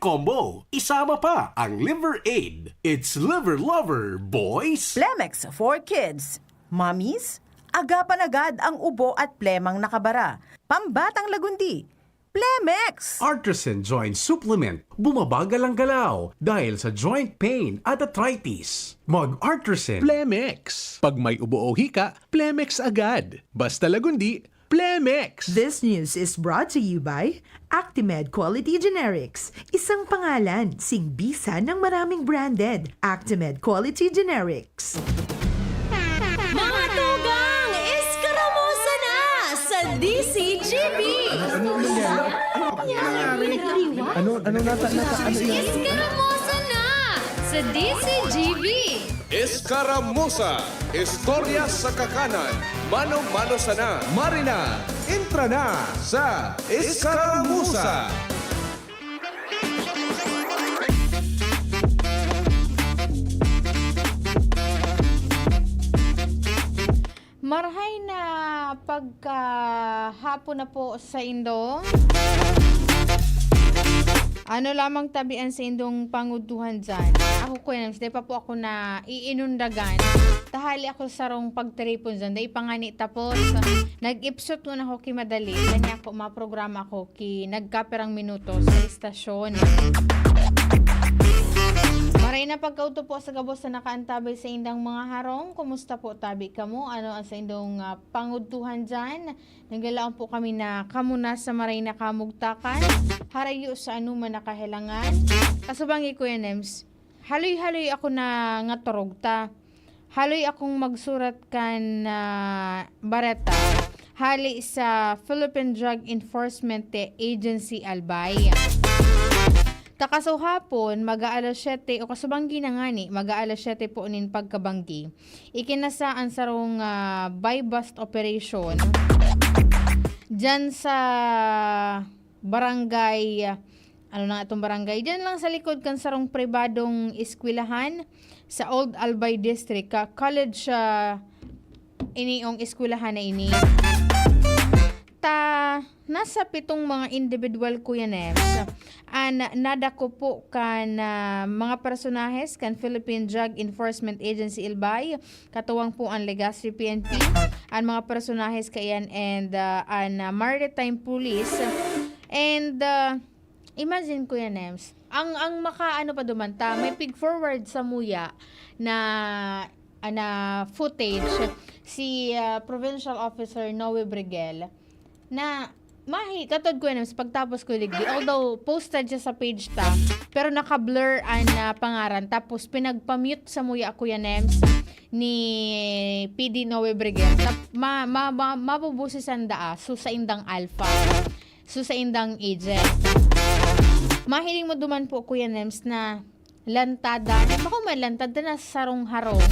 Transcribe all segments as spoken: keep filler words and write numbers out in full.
Combo, isama pa ang Liver Aid. It's Liver Lover, boys! Plemex for Kids. Mommies, agapan agad ang ubo at plemang nakabara. Pambatang lagundi, Plemex! Artisan Joint Supplement, bumabagal ang galaw dahil sa joint pain at arthritis. Mag-Artisan. Plemex. Pag may ubo o hika, Plemex agad. Basta lagundi, Plemex. This news is brought to you by Actimed Quality Generics, isang pangalan, singbisan ng maraming branded. Actimed Quality Generics. Mga tugang, eskaramusa na sa D C G B! Ano, ano nangyari? Ano, ano nata-, nata-, ano yun? Eskaramusa na sa D C G B! Eskaramusa, istorya sa kakanan, mano-mano sana. Marina, entra na sa Eskaramusa. Marhay na pagkahapon na po sa indo. Ano lamang tabi an saindong pangudtuhan diyan? Ako, Kuya Nams, di pa po ako naiinundagan. Tahali ako sa sarong pagtiripon diyan. Dai pa ngani tapos. Nag-ipsot ngun ako ki madali. Kanya ako, maprograma ako ki nagkapirang minutos sa istasyon. Maray na pagkaudto po sa gabos na nakaantabay sa indang mga harong. Kumusta po tabi kamo? Ano ang saindong, ah, pangudtuhan diyan? Naglalaom po kami na kamo na sa maray na kamugtakan, harayo sa anoman na kahelangan. Kasubangi, Kuya Nems, haloy-haloy ako na ngaturog ta. Haloy akong magsurat kan, ah, bareta hali sa Philippine Drug Enforcement Agency, Albay. Ta kasuhapon, mag-aalas siyete o kasubanggi na ngani, mag-aalas siyete po nin pagkabanggi. Ikinasa an sarong, ah, buy-bust operation diyan sa barangay, ano na nga itong barangay? Diyan lang sa likod kan sarong pribadong eskwelahan sa Old Albay District, ka college, ah, iniong eskwelahan na ini. Ta, nasa pitong mga individual, Kuya Nems, an nadakop po kan, ah, mga personahes kan Philippine Drug Enforcement Agency, Albay, katuwang po an Legazpi P N P, an mga personahes kaiyan, and, ah, an, ah, Maritime Police. And, ah, imagine, Kuya Nems, ang, ang makaano pa duman ta, may pig-forward samuya na, ah, na footage si, ah, Provincial Officer Noe Briguel na mahi-, katod, Kuya Nems, pagtapos ko digdi, although posted siya sa page ta, pero naka-blur an, ah, pangaran, tapos pinagpa-mute samuya, Kuya Nems, ni P D Noe Briguel. Tap-, ma-, ma-, ma-, mabuboses an daa, so saindang alpha, so saindang agent. Mahiling mo duman po, Kuya Nems, na lantadan, bako man lantadan na sarong harong,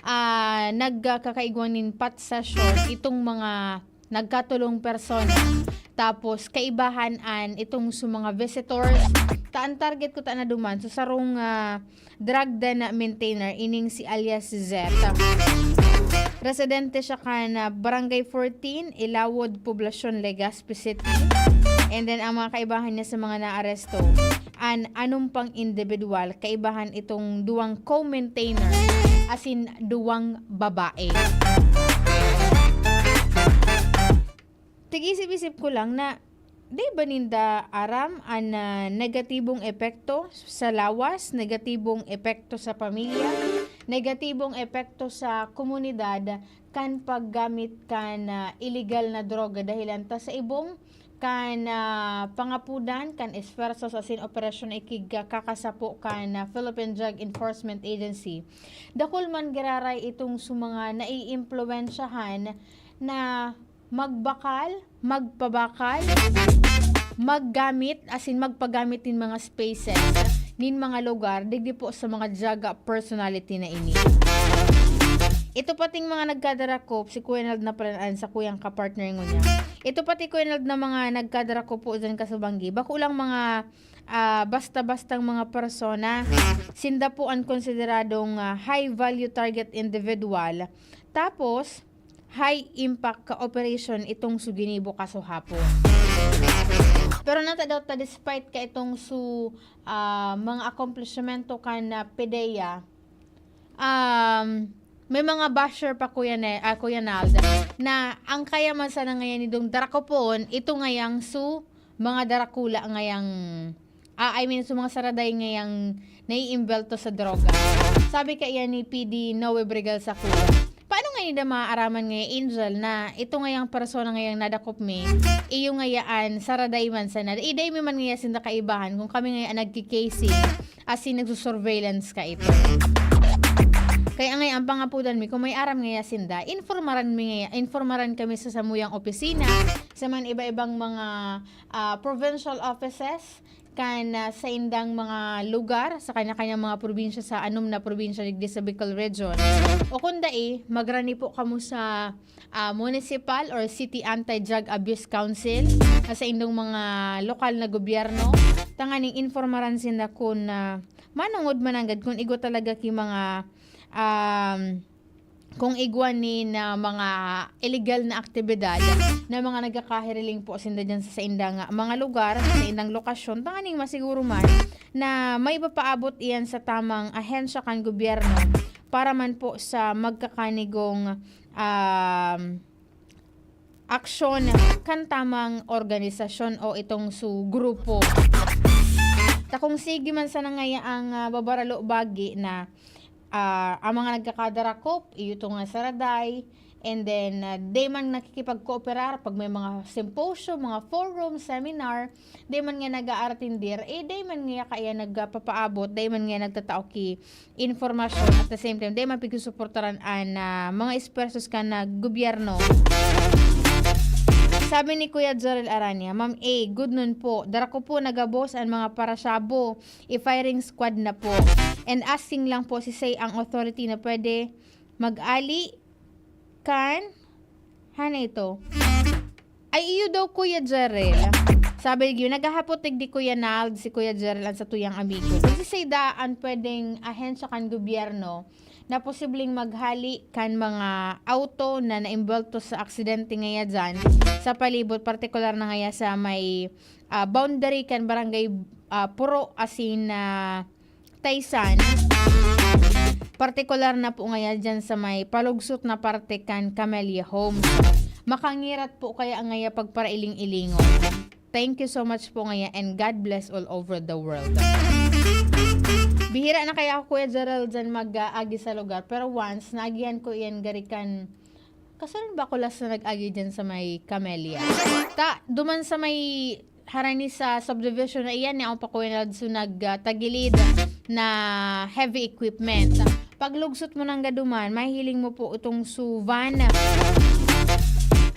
ah, nagkakaigwa nin pat sa short itong mga nagkatulong persona. Tapos, kaibahan an itong sa mga visitors. Ta, ang target ko ta na duman, so sarong, ah, drug den maintainer, ining si alias Zet. Residente siya kan, ah, Barangay fourteen, Ilawod, Poblacion, Legazpi City. And then, ang mga kaibahan niya sa mga naaresto, an anom pang individual, kaibahan itong duwang co-maintainer, asin duwang babae. Tig-isip-isip ko lang na, di ba ninda aram an, ah, negatibong epekto sa lawas, negatibong epekto sa pamilya, negatibong epekto sa komunidad kan paggamit kan, ah, iligal na droga dahelan ta sa ibong kan, ah, pangapudan kan esfuerso asin operasyon na ikigkakasapo kan, ah, Philippine Drug Enforcement Agency? Dakul man giraray itong sa mga naiimpluwensyahan na magbakal, magpabakal, maggamit, asin magpagamit nin mga spaces nin mga lugar digdi po sa mga drug personality na ini. Ito pating mga nagkadarakop, si Kuya Nald na pala an sakuyang kapartner ngunyan. Ito pati, Kuya Nald, na mga nagkadarakop po diyan kasubanggi, bako lang mga, ah, basta-bastang mga persona. Sinda po an konsideradong, ah, high value target individual. Tapos, high impact ka operation itong su ginibo kasuhapon. Pero nata daw ta, despite ka itong su, ah, mga akomplishmento kan, ah, PDEA, um, may mga basher pa, Kuya Ne-, ah, Kuya Nald, na ang kaya man sana ngayon nidong darakupon, ito ngayang su mga darakula ngayang, ah, I mean, su mga saraday ngayang naiimbelto sa droga. Sabi kaya ni P D Noe Bregal Sakuya, "Paano nga ninda maaaraman ngaya, Angel, na ito ngayang persona ngayang nadakop mi, iyo ngayaan saraday man sana? Iday mi man ngaya sinda kaibahan kung kami ngaya nagki-K C, asin nagsusurveillance kaiba." Kaya ngaya ang pangapodan mi, kung may aram ngaya sinda, informaran mi ngaya, informaran kami sa samuyang opisina, sa mga iba-ibang mga, ah, provincial offices, kan, ah, saindang mga lugar, sa kanya-kanyang mga probinsya sa anom na probinsya digdi sa Bicol Region. O kung dai, magrani po kamo sa, ah, Municipal or City Anti-Drug Abuse Council, ah, sa indong mga lokal na gobyerno, tanganing informaran sinda kun, ah, manongod mananggad kun igwa talaga ki mga, um, kung igwa ni na mga illegal na aktibidad na mga nagkakahiriling po sinda diyan sa saindang, ah, mga lugar, sa saindang lokasyon, tanganing masiguro man na maipapaabot iyan sa tamang ahensya kan gobyerno para man po sa magkakanigong, um, aksyon kan tamang organisasyon o itong su grupo. Ta kung sige man sana ngaya ang, ah, babaralo bagi na, ah, ang mga nagkakadarakop, iyo to nga saraday, and then, ah, di man nakikipagkooperar pag may mga symposium, mga forum, seminar, di man nga nag-aartindir, eh, di man nga kaya nagpapaabot, di man nga nagtatao ki informasyon, at the same time, di man pigsusuportaran an, ah, mga esfuerzos kan, ah, gobyerno. Sabi ni Kuya Jarel Arania, "Ma'am A, good noon po. Darakupon na gabos an mga parashabu. I-firing squad na po. And asking lang po, sisay ang authority na pwede mag-ali kan, hana ito?" Ay, iyo daw, Kuya Jerel. Sabi niyo, naghahapot digdi, Kuya Nald, si Kuya Jerel, ang satuyang amigo. Kung sisay daa an pwedeng ahensya kan gobyerno na posibleng maghali kan mga auto na naimbwelto sa aksidente ngaya dyan sa palibot, partikular na ngaya sa may, ah, boundary kan barangay, ah, Puro asin, ah, Taysan, partikular na po ngaya dyan sa may palugsot na parte kan Camellia Homes. Makangirat po kaya ngaya pagparailing-ilingon. Thank you so much po ngaya, and God bless all over the world. Bihira na kaya ako, Kuya Gerald, dyan mag-aagi sa lugar. Pero once, naagihan ko iyan gari kan, kasunod ba ako last na nag-agi dyan sa may Camellia? Ta, duman sa may harani sa subdivision na iyan, ni ang pakuwenad so nagtagilid na heavy equipment. Paglugsot mo nang gaduman, mahihiling mo po itong su van.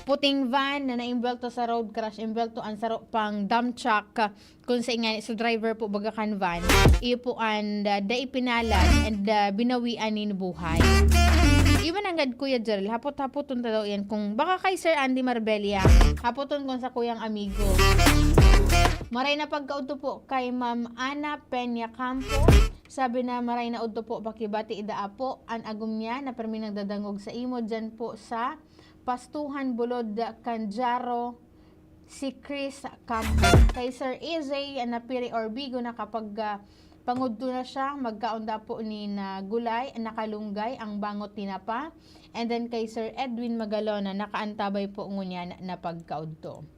Puting van na naimbwelto sa road crash, imbwelto ang saro pang dump truck. Kung sa ingani, so driver po baga kan van, iyo po an, ah, dai pinalad and, ah, binawian nin buhay. Iyo man nanggad, Kuya Jerel, hapot-hapoton ta daw iyan kung baka kay Sir Andy Marbella. Hapoton kung sa kuyang amigo. Maray na pagkaudto po kay Ma'am Ana Peña Campo. Sabi na, "Maray na udto po, pakibati ida apo an agom niya na permi nagdadangog sa imo dyan po sa Pastuhan, Bulod, Canjaro, si Chris Campo." Kay Sir A J Napiri Orbigo na kapag, ah, pangudto na siya, magkaon da po nin, ah, gulay, nakalunggay, ang bangot tinapa. And then kay Sir Edwin Magalona, nakaantabay po ngunyan na pagkaudto.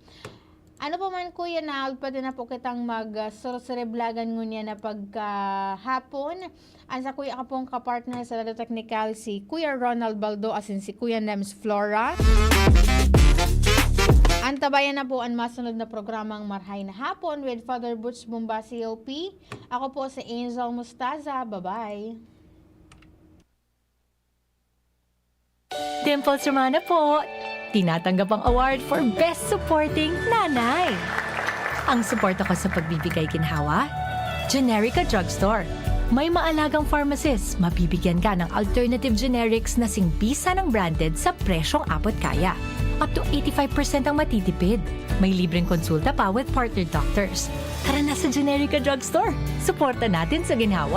Ano pa man, Kuya Nald, pwede na po kitang mag, ah, sursureblagan ngunyan na pagkahapon. An sakuya ka pong kapartner sa Lado Teknikal, si Kuya Ronald Baldo, asin si Kuya Nems Flora. Antabayan na po an masunod na programang Marhay na Hapon with Father Butch Bomba, C O P. Ako po si Angel Mostaza. Bye-bye. Dimples Romana po! Tinatanggap ang award for Best Supporting Nanay. Ang suporta ko sa pagbibigay ginhawa, Generica Drugstore. May maalagang pharmacist, mabibigyan ka ng alternative generics na singbisa ng branded sa presyong abot kaya. Up to eighty-five percent ang matitipid. May libreng konsulta pa with partner doctors. Tara na sa Generica Drugstore! Suporta natin sa ginhawa.